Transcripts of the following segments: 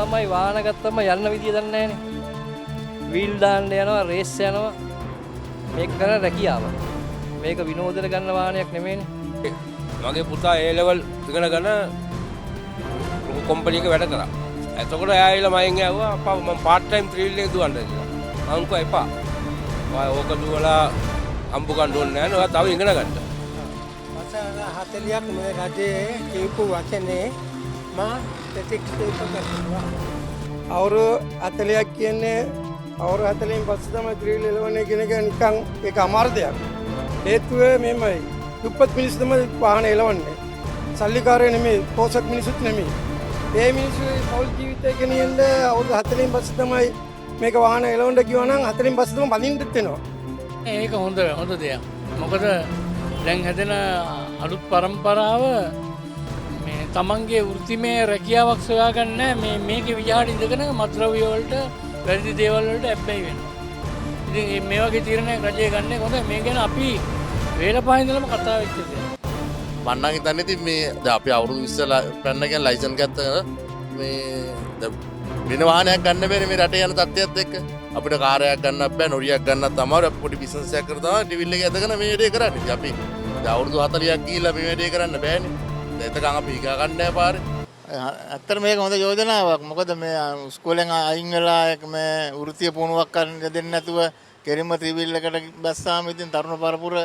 ළමයි වාහන ගත්තම යන්න විදිය දන්නේ නැහනේ. වීල් දාන්න යනවා, රේස් යනවා. මේක කරන රැකියාව. මේක විනෝදයට ගන්න වාහනයක් නෙමෙයිනේ. මගේ පුතා ඒ ලෙවල් ඉගෙනගෙන ලොකු කම්පැනි එකක වැඩ කරා. එතකොට එයා ඇවිල්ලා මගෙන් ඇහුවා, අප්පා මම පාර්ට් ටයිම් ත්‍රිවිල් එක දුවන්න කියලා. මං කිව්වා එපා. ඔයා ඕක දුවලා හම්බ ගන්න ඕනේ නෑ නේ. ඔයා තව ඉගෙන ගන්න. වසර 40ක් මේ රජයේ කියපු වචනේ මා ප්‍රතික්ෂේප කරනවා. අවුරුදු 40ක් කියන්නේ අවුරුදු 40න් පස්සේ තමයි ත්‍රිවිල් එලවන්නේ කියන එක නිකන් ඒක අමාරු දෙයක්. හේතුව මෙහෙමයි. දුප්පත් මිනිස්සු තමයි වාහන එලවන්නේ. සල්ලිකාරයෝ නෙමෙයි, පොහොසත් මිනිස්සුත් නෙමෙයි. ඒ මිනිස්සු පෞල් ජීවිතය ගෙනියන්න අවුරුදු 40න් පස්සේ තමයි මේක වාහන එලවන්න කිව්වා නම් 40න් පස්සේ තමයි බඳින්නත් වෙනවා. ඒක හොඳ දෙයක්. මොකද දැන් හැදෙන අලුත් පරම්පරාව මේ තමන්ගේ වෘත්තිමය රැකියාවක් සොයාගන්න නෑ. මේකේ විජාඩ ඉඳගෙන මත්ද්‍රව්‍ය වලට, වැරදි දේවල් වලට ඇබ්බැහි වෙනවා. ඉතින් මේ වගේ තීරණයක් රජය ගන්න එක හොඳයි. මේ ගැන අපි වේල පහ ඉඳලම කතා වෙච්ච දෙයක්. මං නම් හිතන්නේ ඉතින් මේ දැන් අපි අවුරුදු 20 පැන්න කියන්නේ ලයිසන් ගත්ත මේ දැන් වෙන වාහනයක් ගන්න බැරි මේ රටේ යන තත්ත්වයක් එක්ක අපිට කාරයක් ගන්නත් බෑ, නොරියක් ගන්නත් අමාරු. අපි පොඩි බිස්නස් එකක් කරලා තමයි ට්‍රිවිල් එක ඇදගෙන මේ වැඩේ කරන්නේ. ඉතින් අපි දැන් අවුරුදු 40ක් ගිහිල්ලා මේ වැඩේ කරන්න බෑනේ. දැන් එතකන් අපි හිඟා ගන්න නෑ පාරේ. ඇත්තට මේක හොඳ යෝජනාවක්. මොකද මේ ඉස්කෝලෙන් අයින් වෙලා මේ වෘත්තීය පුහුණුවක් කරන්න දෙන්නේ නැතුව කෙලින්ම ත්‍රිවිල් එකට බැස්සාම ඉතින් තරුණ පරපුර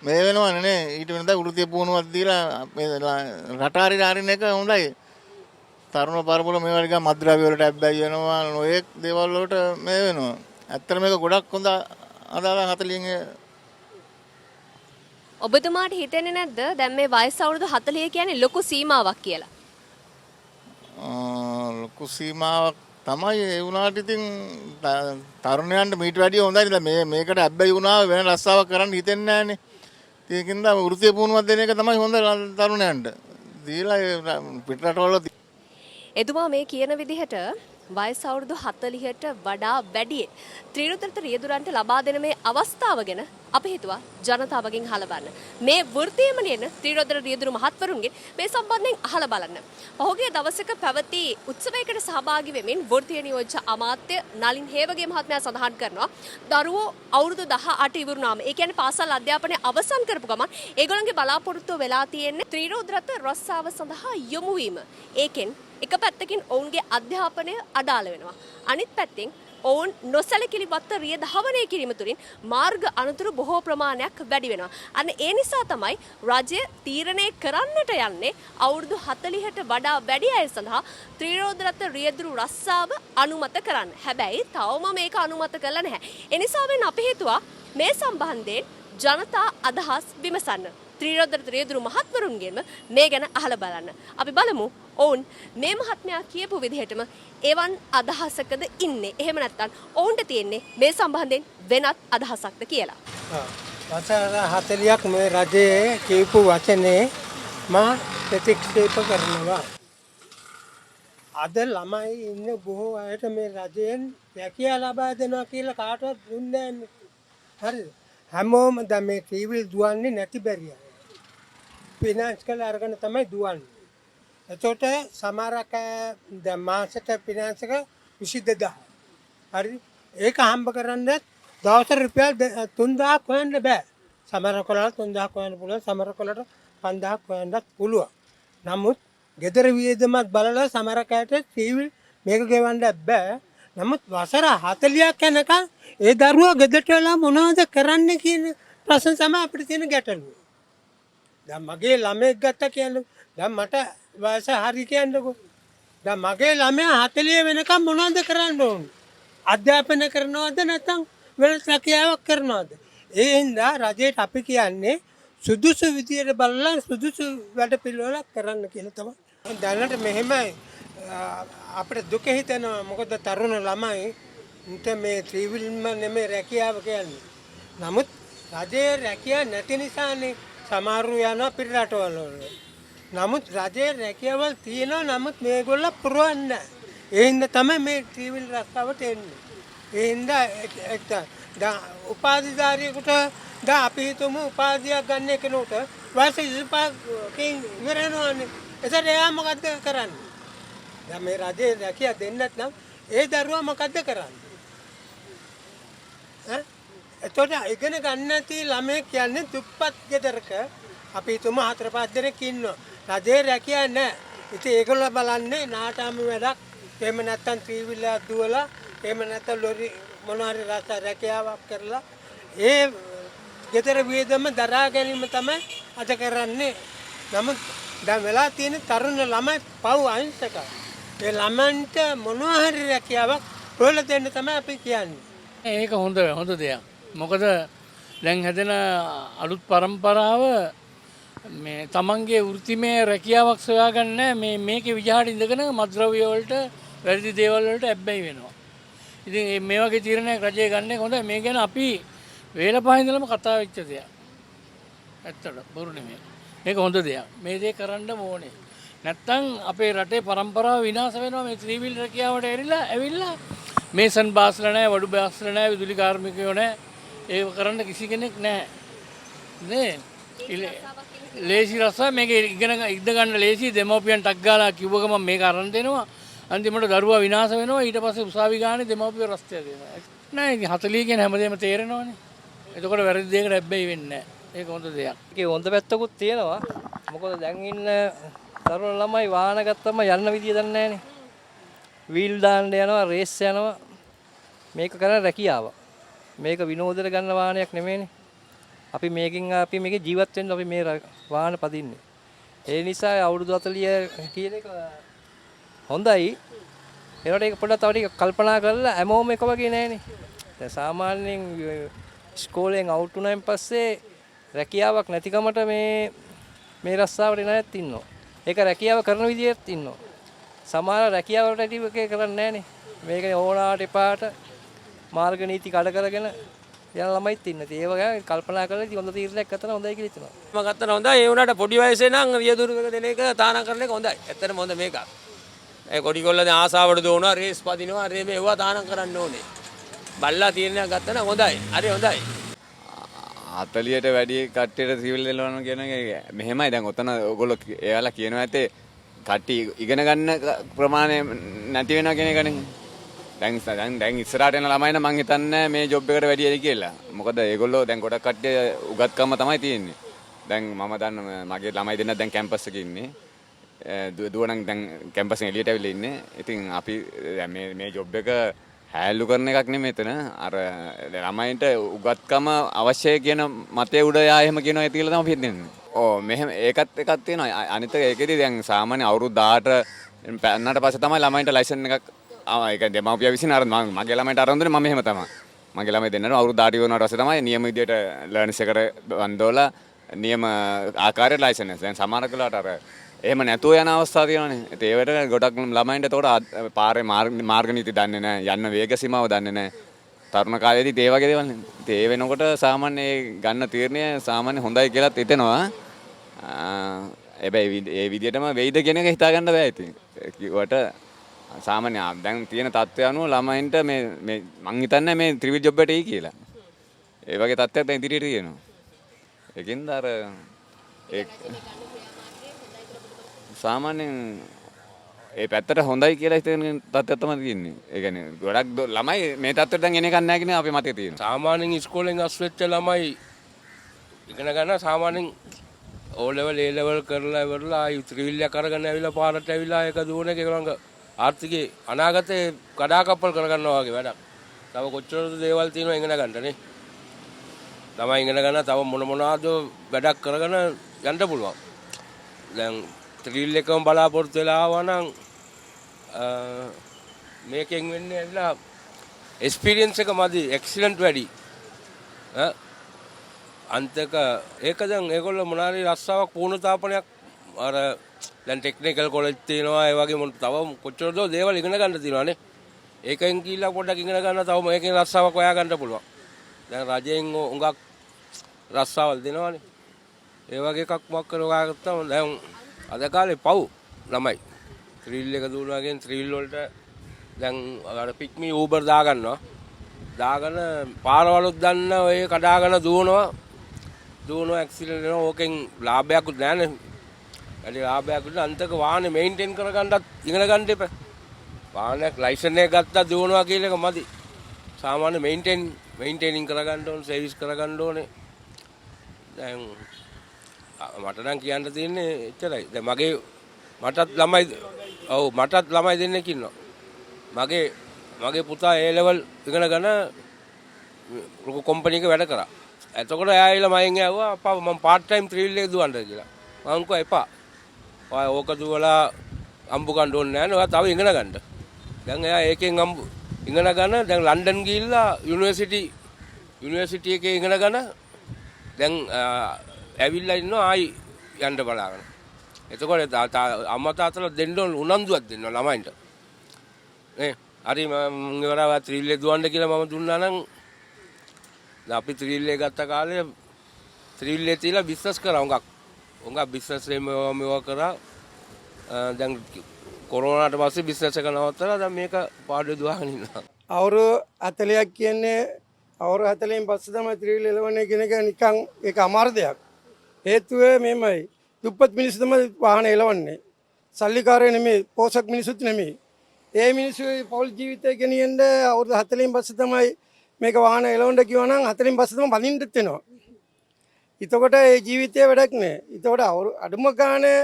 මේ වෙනවනේ නේ. ඊට වෙනදා වෘත්තීය පුහුණුවක් දීලා මේ රට හරින හරින එක හොඳයි. තරුණ පරපුර මේ වගේ මත්ද්‍රව්‍ය වලට ඇබ්බැහි වෙනවා, නොයෙක් දේවල් වලට මේ වෙනවා. ඇත්තට මේක ගොඩක් හොඳ අදාළව 40න්. ඔබතුමාට හිතෙන්නේ නැද්ද දැන් මේ වයස අවුරුදු 40 කියන්නේ ලොකු සීමාවක් කියලා? ලොකු සීමාවක් තමයි. ඒ වුණාට ඉතින් තරුණයන්ට මීට වැඩිය හොඳයි නේද? මේකට ඇබ්බැහි වුණාම වෙන රස්සාවක් කරන්න හිතෙන්නේ නෑනේ. ඉතින් ඒකින්ද වෘත්තීය පුහුණුවක් දෙන එක තමයි හොඳ තරුණයන්ට. දීලා ඒ පිට රටවල එතුමා මේ කියන විදිහට වයස අවුරුදු 40ට වඩා වැඩියෙන් ත්‍රිරෝද රියදුරන්ට ලබා දෙන මේ අවස්ථාව ගැන අපි හිතුවා ජනතාවගෙන් අහලා බලන්න. මේ වෘත්තීයම නියන ත්‍රිරෝද රියදුරු මහත්වරුන්ගෙන් මේ සම්බන්ධයෙන් අහලා බලන්න. පහුගිය දවසක පැවති උත්සවයකට සහභාගී වෙමින් වෘත්තීය නියෝජ්‍ය අමාත්‍ය නලින් හේවගේ මහත්මයා සඳහන් කරනවා, දරුවෝ අවුරුදු 18 ඉවරුනාම, ඒ කියන්නේ පාසල් අධ්‍යාපනය අවසන් කරපු ගමන් ඒගොල්ලන්ගේ බලාපොරොත්තුව වෙලා තියෙන්නේ ත්‍රිරෝද රථ රස්සාව සඳහා යොමු වීම. ඒකෙන් එක පැත්තකින් ඔවුන්ගේ අධ්‍යාපනය අඩාල වෙනවා. අනිත් පැත්තෙන් ඔවුන් නොසැලකිලිමත්ව රිය ධාවනය කිරීම තුළින් මාර්ග අනතුරු බොහෝ ප්‍රමාණයක් වැඩි වෙනවා. අන්න ඒ නිසා තමයි රජය තීරණය කරන්නට යන්නේ අවුරුදු 40ට වඩා වැඩි අය සඳහා ත්‍රිරෝද රථ රියදුරු රස්සාව අනුමත කරන්න. හැබැයි තවම මේක අනුමත කරලා නැහැ. ඒ නිසා වෙන අපි හිතුවා මේ සම්බන්ධයෙන් ජනතා අදහස් විමසන්න. ත්‍රිරෝද රථ රියදුරු මහත්වරුන්ගෙන්ම මේ ගැන අහලා බලන්න. අපි බලමු ඔවුන් මේ මහත්මයා කියපු විදිහටම එවන් අදහසකද ඉන්නේ. එහෙම නැත්නම් ඔවුන්ට තියෙන්නේ මේ සම්බන්ධයෙන් වෙනත් අදහසක්ද කියලා. වසර 40ක් මේ රජයේ කියපු වචනේ මා ප්‍රතික්ෂේප කරනවා. අද ළමයි ඉන්න බොහෝ අයට මේ රජයෙන් රැකියා ලබා දෙනවා කියලා කාටවත් දුන්නේ නෑනේ. හරිද? හැමෝම දැන් මේ ටීවී දුවන්නේ නැති බැරි අය. ෆිනෑන්ස් කරලා අරගෙන තමයි දුවන්නේ. එතකොට සමහරක් අය දැන් මාසෙට ෆිනෑන්ස් එක 22,000. හරි? ඒක හම්බ කරන්නත් දවසට රුපියල් 3,000ක් හොයන්න බෑ. සමහර කොළවල 3,000ක් හොයන්න පුළුවන්, සමහර කොළවලට 5,000ක් හොයන්නත් පුළුවන්. නමුත් ගෙදර වියදමත් බලලා සමහර අයට ටීවී මේක ගෙවන්න බෑ. නමුත් වසර 40ක් යනකම් ඒ දරුවා ගෙදරට වෙලා මොනවද කරන්නේ කියන ප්‍රශ්න තමයි අපිට තියෙන ගැටලුව. දැන් මගේ ළමයෙක් ගත්තා කියන්නේ, දැන් මට වයස හරි කියන්නකෝ. දැන් මගේ ළමයා 40 වෙනකම් මොනවද කරන්න ඕන? අධ්‍යාපනය කරනවද නැත්නම් වෙන රැකියාවක් කරනවද? ඒ හින්දා රජයට අපි කියන්නේ සුදුසු විදියට බලලා සුදුසු වැඩ පිළිවෙලක් කරන්න කියලා තමයි. දැනට මෙහෙමයි, අපිට දුක හිතෙනවා. මොකද තරුණ ළමයි උන්ට මේ ත්‍රිවිල්ම නෙමෙයි රැකියාව කියන්නේ. නමුත් රජයේ රැකියාව නැති නිසානේ සමහරු යනවා පිට රටවල් වල. නමුත් රජයේ රැකියාවල් තියෙනවා, නමුත් මේගොල්ලෝ පුරවන්නේ නැහැ. ඒ හින්දා තමයි මේ ත්‍රිවිල් රස්සාවට එන්නේ. ඒ හින්දා දැන් උපාධිධාරියෙකුට දැන් අපි හිතමු උපාධියක් ගන්න කෙනෙකුට වයස 25කින් ඉවර වෙනවනේ. එතකොට එයා මොකද්ද කරන්නේ? දැන් මේ රජේ රැකියා දෙන්නේ නැත්නම් ඒ දරුවා මොකද්ද කරන්නේ? ඈ එතකොට ඉගෙන ගන්න නැති ළමයෙක් කියන්නේ දුප්පත් ගෙදරක අපි හිතමු හතර පහ දෙනෙක් ඉන්නවා. රජේ රැකියා නැහැ. ඉතින් ඒගොල්ලෝ බලන්නේ නාටාම වැඩක්, එහෙම නැත්නම් ත්‍රිවිල් එකක් දුවලා, එහෙම නැත්නම් ලොරි මොන හරි රැකියාවක් කරලා ඒ ගෙදර වියදම දරා ගැනීම තමයි අද කරන්නේ. නමුත් දැන් වෙලා තියෙන තරුණ ළමයි පව් අහිංසකයි. ඒ ළමන්ට මොනවා හරි රැකියාවක් හොයලා දෙන්න තමයි අපි කියන්නේ. ඒක හොඳ හොඳ දෙයක්. මොකද දැන් හැදෙන අලුත් පරම්පරාව මේ තමන්ගේ වෘත්තිමය රැකියාවක් සොයාගන්න නෑ, මේ මේකේ විජහාට ඉඳගෙන මත්ද්‍රව්‍ය වලට වැරදි දේවල් වලට ඇබ්බැහි වෙනවා. ඉතින් මේ වගේ තීරණයක් රජය ගන්න එක හොඳයි. මේ ගැන අපි වේල පහ ඉඳලම කතා වෙච්ච දෙයක්. ඇත්තට බොරු නෙමෙයි. මේක හොඳ දෙයක්. මේ දේ කරන්න ඕනේ. නැත්තම් අපේ රටේ පරම්පරාව විනාශ වෙනවා. මේ ත්‍රිවිල් රැකියාවට ඇවිල්ලා මේසන් බාස්ලා නැහැ, වඩු බාස්ලා නැහැ, විදුලි කාර්මිකයෝ නැහැ. ඒක කරන්න කිසි කෙනෙක් නැහැ. නේ? ලේසි රස්සා මේක ඉගෙන ගන්න ලේසි. දෙමව්පියන් ටක් ගාලා කිව්ව ගමන් මේක අරන් දෙනවා. අන්තිමට දරුවා විනාශ වෙනවා. ඊට පස්සේ උසාවි ගානේ දෙමව්පියෝ රස්තිය දෙනවා. නෑ ඉතින් 40 කියන හැමදේම තේරෙනවනේ. එතකොට වැරදි දෙයකට හැබැයි වෙන්නේ නෑ. ඒක හොඳ දෙයක්. ඒකේ හොඳ පැත්තකුත් තියෙනවා. මොකද දැන් ඉන්න තරුණ ළමයි වාහන ගත්තම යන්න විදිය දන්නේ නෑනේ. වීල් දාන්න යනවා, රේස් යනවා. මේක කරන රැකියාව. මේක විනෝදයට ගන්න වාහනයක් නෙමෙයිනේ. අපි මේකෙන් අපි මේකේ ජීවත් වෙන්න අපි මේ වාහන පදින්නේ. ඒ නිසා අවුරුදු 40 කියන එක හොඳයි. ඒකට ඒක පොඩ්ඩක් තව ටිකක් කල්පනා කරලා හැමෝම එක වගේ නෑනේ. දැන් සාමාන්‍යයෙන් ඉස්කෝලෙන් අවුට් වුණාන් පස්සේ රැකියාවක් නැතිකමට මේ මේ රස්සාවට එන අයත් ඉන්නවා. ඒක රැකියාව කරන විදියත් ඉන්නවා. සමහර රැකියාවලට ඇටි එක කරන්නේ නෑනේ. මේකනේ ඕනාට එපාට මාර්ග නීති කඩ කරගෙන යන ළමයිත් ඉන්න. ඉතින් ඒව ගැන කල්පනා කරලා ඉතින් හොඳ තීරණයක් ගත්තා නම් හොඳයි කියලා හිතනවා. මම ගත්තා නම් හොඳයි. ඒ වුණාට පොඩි වයසේ නම් රියදුරු එක දෙන එක තානම් කරන එක හොඳයි. ඇත්තටම හොඳ මේක. ඒ කොඩි කොල්ල දැන් ආසාවට දුවනවා, රේස් පදිනවා, රේ මේවා තානම් කරන්න ඕනේ. බල්ලා තීරණයක් ගත්තා නම් හොඳයි. හරි හොඳයි. 40ට වැඩි කට්ටියට සිවිල් එලවනවා කියන එක මෙහෙමයි. දැන් ඔතන ඔයගොල්ලෝ එයාලා කියනවා ඇතේ කට්ටිය ඉගෙන ගන්න ප්‍රමාණය නැති වෙනවා කියන එකනේ. දැන් දැන් දැන් ඉස්සරහට එන ළමයි නම් මං හිතන්නේ මේ ජොබ් එකට වැඩි ඇයි කියලා. මොකද ඒගොල්ලෝ දැන් ගොඩක් කට්ටිය උගත්කම තමයි තියෙන්නේ. දැන් මම දන්න මගේ ළමයි දෙන්නා දැන් කැම්පස් එකේ ඉන්නේ. දුව නම් දැන් කැම්පස් එකෙන් එළියට ඇවිල්ලා ඉන්නේ. ඉතින් අපි දැන් මේ මේ ජොබ් එක හැල්ලු කරන එකක් නෙමෙයි එතන. අර ළමයින්ට උගත්කම අවශ්‍යයි කියන මතය උඩ යා එහෙම කියනවා ඇති කියලා තමයි අපි හිතන්නේ. ඔව් මෙහෙම ඒකත් එකක් තියෙනවා. අනිත් එක ඒකෙදි දැන් සාමාන්‍ය අවුරුදු 18 පැන්නට පස්සේ තමයි ළමයින්ට ලයිසන් එකක් ඒ කියන්නේ දෙමව්පිය විසින් අර මගේ ළමයින්ට අරන් දුන්නේ මම එහෙම තමයි. මගේ ළමයි දෙන්නම අවුරුදු 18 වුණාට පස්සේ තමයි නියම විදියට ලර්න්ස් එකට බන්දෝලා නියම ආකාරයට ලයිසන් එක. දැන් සමහර වෙලාවට අර එහෙම නැතුව යන අවස්ථා තියෙනවානේ. ඉතින් ඒවට ගොඩක් ළමයින්ට එතකොට පාරේ මාර්ග නීති දන්නේ නැහැ. යන්න වේග සීමාව දන්නේ නැහැ. තරුණ කාලේදීත් ඒ වගේ දේවල් නේ. ඉතින් ඒ වෙනකොට සාමාන්‍ය ඒ ගන්න තීරණය සාමාන්‍ය හොඳයි කියලාත් හිතෙනවා. හැබැයි ඒ විදියටම වෙයිද කියන එක හිතා ගන්න බෑ ඉතින්. කිව්වට සාමාන්‍ය දැන් තියෙන තත්ත්වය අනුව ළමයින්ට මේ මේ මං හිතන්නේ මේ ත්‍රිවිල් ජොබ් එකට එයි කියලා. ඒ වගේ තත්ත්වයක් දැන් ඉදිරියට තියෙනවා. ඒකින්ද අර ඒ සාමාන්‍යයෙන් ඒ පැත්තට හොඳයි කියලා හිතෙන තත්ත්වයක් තමයි තියෙන්නේ. ඒ කියන්නේ ගොඩක් ළමයි මේ තත්ත්වයට දැන් එන එකක් නැහැ කියන අපේ මතය තියෙනවා. සාමාන්‍යයෙන් ඉස්කෝලෙන් අස් වෙච්ච ළමයි ඉගෙන ගන්න සාමාන්‍යයෙන් O level A level කරලා ඉවරලා ආයි ත්‍රිවිල් එක අරගෙන ඇවිල්ලා පාරට ඇවිල්ලා ඒක දුවන එක ඒගොල්ලන්ගේ ආර්ථිකේ අනාගතේ කඩාකප්පල් කරගන්නවා වගේ වැඩක්. තව කොච්චරද දේවල් තියෙනවා ඉගෙන ගන්න නේ. ළමයි ඉගෙන ගන්න තව මොන මොනවාද වැඩක් කරගෙන යන්න පුළුවන්. දැන් ත්‍රිවිල් එකම බලාපොරොත්තු වෙලා ආවා නම් මේකෙන් වෙන්නේ ඇවිල්ලා එක්ස්පීරියන්ස් එක මදි, ඇක්සිඩන්ට් වැඩි. අන්තක ඒක දැන් ඒගොල්ලෝ මොනාරි රස්සාවක් පුහුණු තාපනයක් අර දැන් ටෙක්නිකල් කොලෙජ් තියෙනවා, ඒ වගේ මොන තව කොච්චරද දේවල් ඉගෙන ගන්න තියෙනවා නේ. ඒකෙන් ගිහිල්ලා පොඩ්ඩක් ඉගෙන ගන්න තව මේකෙන් රස්සාවක් හොයා ගන්න පුළුවන්. දැන් රජයෙන් හුඟක් රස්සාවල් දෙනවනේ. ඒ වගේ එකක් මොකක් කර හොයාගත්තම දැන් අද කාලේ පව් ළමයි. ත්‍රිල් එක දුවනවා කියන්නේ ත්‍රිල් වලට දැන් අර පික්මි ඌබර් දාගන්නවා. දාගෙන පාරවලුත් දන්න ඔය කඩාගෙන දුවනවා. දුවනවා ඇක්සිඩන්ට් වෙනවා. ඕකෙන් ලාභයක්වත් නෑනේ. වැඩි ලාභයක් දුන්නා. අන්තක වාහනේ මේන්ටේන් කරගන්නත් ඉගෙන ගන්න එපා. වාහනයක් ලයිසන් එක ගත්තා දුවනවා කියන එක මදි. සාමාන්‍ය මේන්ටේනින් කරගන්න ඕනේ, සර්විස් කරගන්න ඕනේ. දැන් මට නම් කියන්න තියෙන්නේ එච්චරයි. දැන් මගේ මටත් ළමයි ඔව් මටත් ළමයි දෙන්නෙක් ඉන්නවා. මගේ මගේ පුතා ඒ ලෙවල් ඉගෙනගෙන ලොකු කම්පැනි එකක වැඩ කරා. එතකොට එයා ඇවිල්ලා මගෙන් ඇහුවා අප්පා මම පාර්ට් ටයිම් ත්‍රිවිල් එක දුවන්නද කියලා. මං කිව්වා එපා. ඔයා ඕක දුවලා අම්බු ගන්න ඕනේ නෑ නේ. ඔයා තව ඉගෙන ගන්න. දැන් එයා ඒකෙන් අම්බු ඉගෙන ගන්න දැන් ලන්ඩන් ගිහිල්ලා යුනිවර්සිටි එකේ ඉගෙන ගන්න දැන් ඇවිල්ලා ඉන්නවා ආයි යන්න බලාගෙන. එතකොට අම්මා තාත්තලා දෙන්න ඕන උනන්දුවක් දෙන්න ඕන ළමයින්ට. නේ හරි මම ඉවරව ත්‍රිවිල් එක දුවන්න කියලා මම දුන්නා නම් දැන් අපි ත්‍රිවිල් එක ගත්ත කාලේ ත්‍රිවිල් එක තියලා බිස්නස් කරා හුඟක්. හුඟක් බිස්නස් එහෙම මේවා කරා. දැන් කොරෝනාට පස්සේ බිස්නස් එක නවත්තලා දැන් මේක පාඩුවේ දුවගෙන ඉන්නවා. අවුරුදු 40ක් කියන්නේ අවුරුදු 40න් පස්සේ තමයි ත්‍රිවිල් එලවන්නේ කියන එක නිකන් ඒක අමාරු දෙයක්. හේතුව මෙහෙමයි. දුප්පත් මිනිස්සු තමයි වාහන එලවන්නේ. සල්ලිකාරයෝ නෙමෙයි, පෝසත් මිනිස්සුත් නෙමෙයි. ඒ මිනිස්සු පෞල් ජීවිතය ගෙනියන්න අවුරුදු 40න් පස්සේ තමයි මේක වාහන එලවන්න කිව්වා නම් 40න් පස්සේ තමයි බඳින්නත් වෙනවා. එතකොට ඒ ජීවිතය වැඩක් නෑ. එතකොට අඩුම ගානේ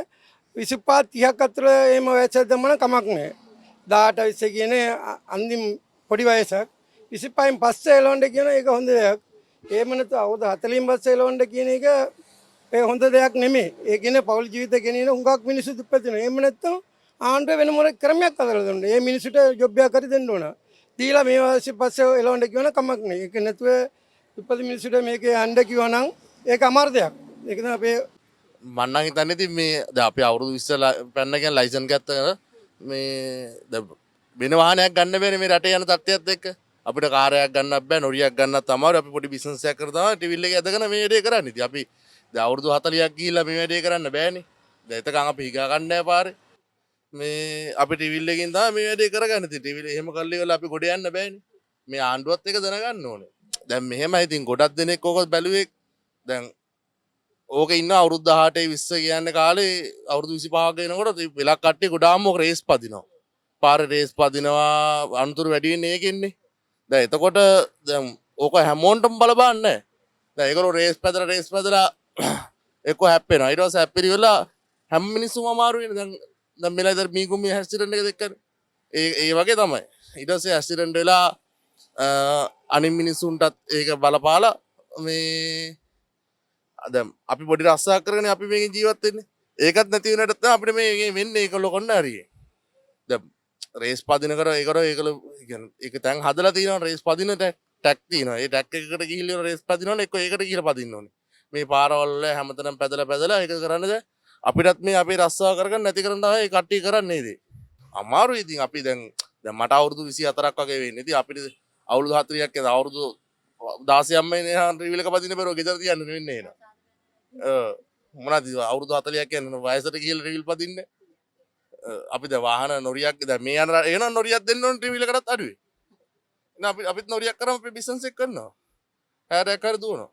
25 30ක් අතර එහෙම වයසක් දැම්මම කමක් නෑ. 18 20 කියන්නේ අන්තිම පොඩි වයසක්. 25න් පස්සේ එලවන්න කියන එක හොඳ දෙයක්. එහෙම නැතු අවුරුදු 40න් පස්සේ එලවන්න කියන එක ඒ හොඳ දෙයක් නෙමෙයි. ඒ කියන්නේ පෞල් ජීවිත ගෙනියන හුඟක් මිනිස්සු දුප්පත් වෙනවා. එහෙම නැත්නම් ආණ්ඩුව වෙන මොන ක්‍රමයක් හදලා දෙන්න. ඒ මිනිස්සුට ජොබ් එකක් හරි දෙන්න ඕන. දීලා මේ වයසේ පස්සේ එලවන්න කියවන කමක් නෑ. ඒක නැතුව දුප්පත් මිනිස්සුට මේක යන්න කිව්වා නම් ඒක අමාරු දෙයක්. ඒක තමයි අපේ මං නම් හිතන්නේ ඉතින් මේ දැන් අපි අවුරුදු 20 පැන්න කියන්නේ ලයිසන් ගත්ත මේ දැන් වෙන වාහනයක් ගන්න බෑනේ මේ රටේ යන තත්ත්වයත් එක්ක. අපිට කාර් එකක් ගන්නත් බෑ, නොරියක් ගන්නත් අමාරුයි. අපි පොඩි බිස්නස් එකක් කරලා තමයි ට්‍රිවිල් එක ඇදගෙන මේ වැඩේ කරන්නේ. ඉතින් අපි දැන් අවුරුදු 40ක් ගිහිල්ලා මේ වැඩේ කරන්න බෑනේ. දැන් එතකන් අපි හිගා ගන්න නෑ පාරේ. මේ අපි ට්‍රිවිල් එකෙන් තමයි මේ වැඩේ කරගන්නේ. ඉතින් ට්‍රිවිල් එහෙම කරලා ඉවරලා අපි ගොඩ යන්න බෑනේ. මේ ආණ්ඩුවත් එක දැනගන්න ඕනේ. දැන් මෙහෙමයි ඉතින් ගොඩක් දෙනෙක් ඕක බැලුවේ දැන් ඕක ඉන්න අවුරුදු 18 20 කියන්නේ කාලේ අවුරුදු 25ක් වෙනකොට වෙලක් කට්ටිය ගොඩාක්ම ඕක රේස් පදිනවා. පාරේ රේස් පදිනවා, අනුතුරු වැඩි වෙන්නේ ඒකෙන්නේ. දැන් එතකොට දැන් ඕක හැමෝන්ටම බලපාන්නේ නැහැ. දැන් ඒගොල්ලෝ රේස් පැදලා එක්ක හැප්පෙනවා. ඊට පස්සේ හැප්පිරි වෙලා හැම මිනිස්සුම අමාරු වෙන්නේ. දැන් දැන් මෙලා ඉතින් මීගුම්මිය ඇක්සිඩන්ට් එක දැක්කනේ. ඒ ඒ වගේ තමයි. ඊට පස්සේ ඇක්සිඩන්ට් වෙලා අනිත් මිනිස්සුන්ටත් ඒක බලපාලා මේ දැන් අපි පොඩි රස්සාවක් කරගෙන අපි මේකෙන් ජීවත් වෙන්නේ. ඒකත් නැති වෙනට තමයි අපිට මේ වෙන්නේ ඒකලෝ කොන්න හරියේ. දැන් රේස් පදින කර ඒකර ඒකල කියන්නේ ඒක තැන් හදලා තියෙනවා රේස් පදින ටැක් තියෙනවා. ඒ ටැක් එකකට ගිහිල්ලා රේස් පදිනවනේ එක්ක ඒකට ගිහිල්ලා පදින්න ඕනේ. මේ පාරවල් වල හැමතැනම පැදලා පැදලා ඒක කරන්න දැන් අපිටත් මේ අපේ රස්සාව කරගන්න නැති කරන් තමයි ඒ කට්ටිය කරන්නේ ඉතින්. අමාරුයි ඉතින් අපි දැන් දැන් මට අවුරුදු 24ක් වගේ වෙන්නේ. ඉතින් අපිට අවුරුදු 40ක් යන අවුරුදු 16ක් මේ නේ රිවිල් එක පදින්න බැරුව ගෙදර තියන්න වෙන්නේ එහෙනම්. මොනවද අවුරුදු 40ක් කියන්නේ වයසට ගිහිල්ලා රිවිල් පදින්න. අපි දැන් වාහන නොරියක් දැන් මේ යන එහෙනම් නොරියක් දෙන්න ඕන ත්‍රිවිල් එකටත් අඩුවේ. එහෙනම් අපි අපිත් නොරියක් කරාම අපි බිස්නස් එක කරනවා. හැරයක් හරි දුවනවා.